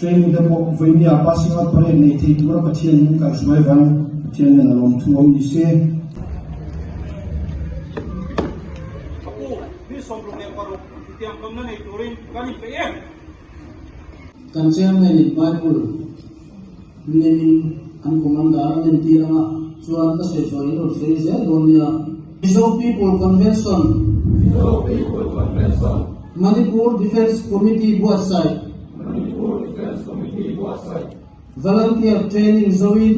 Training te pawh vawinia passing out parade nei thei tura Pathian min kaihhruai vang Pathian nen a lawm thu awm ni se. Ka pu, mi 66 intiamkamna nei turin kan inpeih em? Kan chairman in Bible nemin an commander a entir anga chuan ka sawi chhuah in rawn sawi zel dawn nia. Mizo People Convention, Manipur Defence Committee buatsaih, Volunteer Training zoin,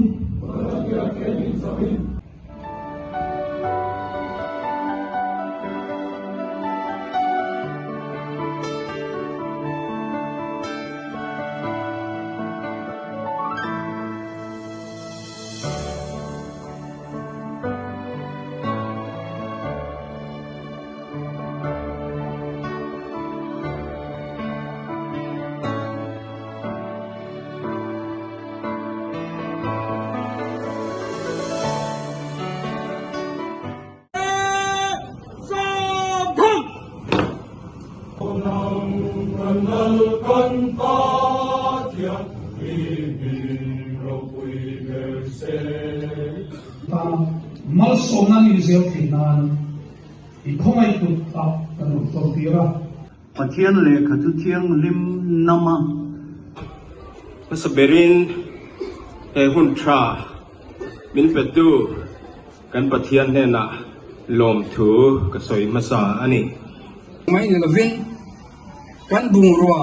Malsawmna nih zel theih nan i khawngaih tut ah kan rawn tawn tir a. Pathian lehkha chu thianghlim nama. Hmasa berin he hun tha min petu kan Pathian hnenah lawmthu ka sawi hmasa a ni. Mai ni lovin kan bungrua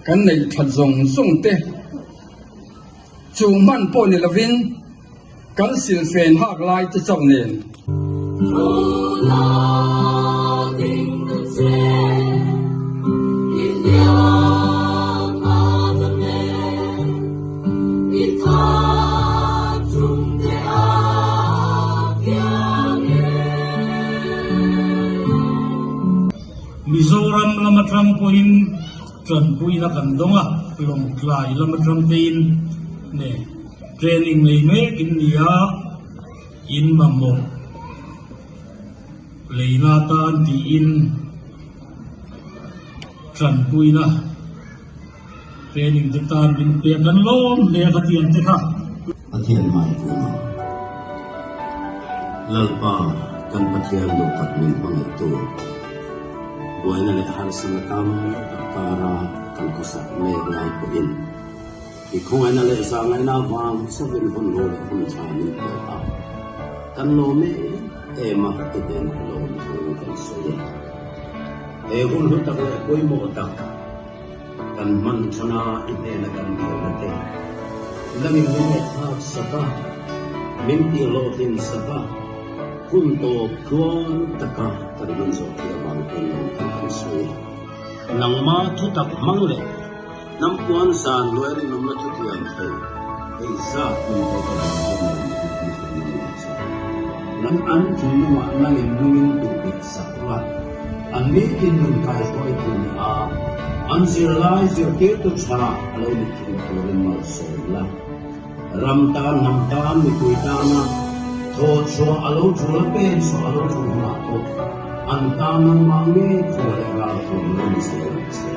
kan neih that zawng zawng te chu hman pawh ni lovin kan silfen hak lai te chauh nen. Mizoram lam atang pawhin tanpuina kan dawng a, Lawngtlai lam atang tein nge training nei mek in ni a, in mamawh leina tan tiin tanpuina training te tan min pek an lawm hle a ka ti ang te kha. Pathian hmai kuma Lalpa kan Pathian duh tak min hmangaihtu buaina leh harsatna tam tak kara kan khawsak mek lai pawhin i khawngaihna leh zahngaihna avang chauhin hun ro leh hun tha min pe a, kan lawm em em a i hnenah lawm thu kan sawi e. He hun hlu tak leh pawimawh tak Kan hman than a, i hnena kan bialna te langin min ngaihthlak sak a, min tih hlawhtlin sak a, hun tawp tluang taka kan hman zawh theih avang hian lawmthu kan sawi. Nangma thutak hmang leh hnam puan zan luai rinawmna thutiam thei hei zat min pek avang hian lawmthu kan sawi ngei ang che. Nang an thinlungah nangin nungin duh beh sak la. An nitin nun kaihruaitu ni a, an zirlai zirtirtu tha a lo ni thin turin malsawm la. Ram tan, hnam tan, mipui tana thaw chhuah a lo tul a, pen chhuah a lo tul hunah pawh an tan nangmah ngei khaw leh ralthuam lo ni zel ang che.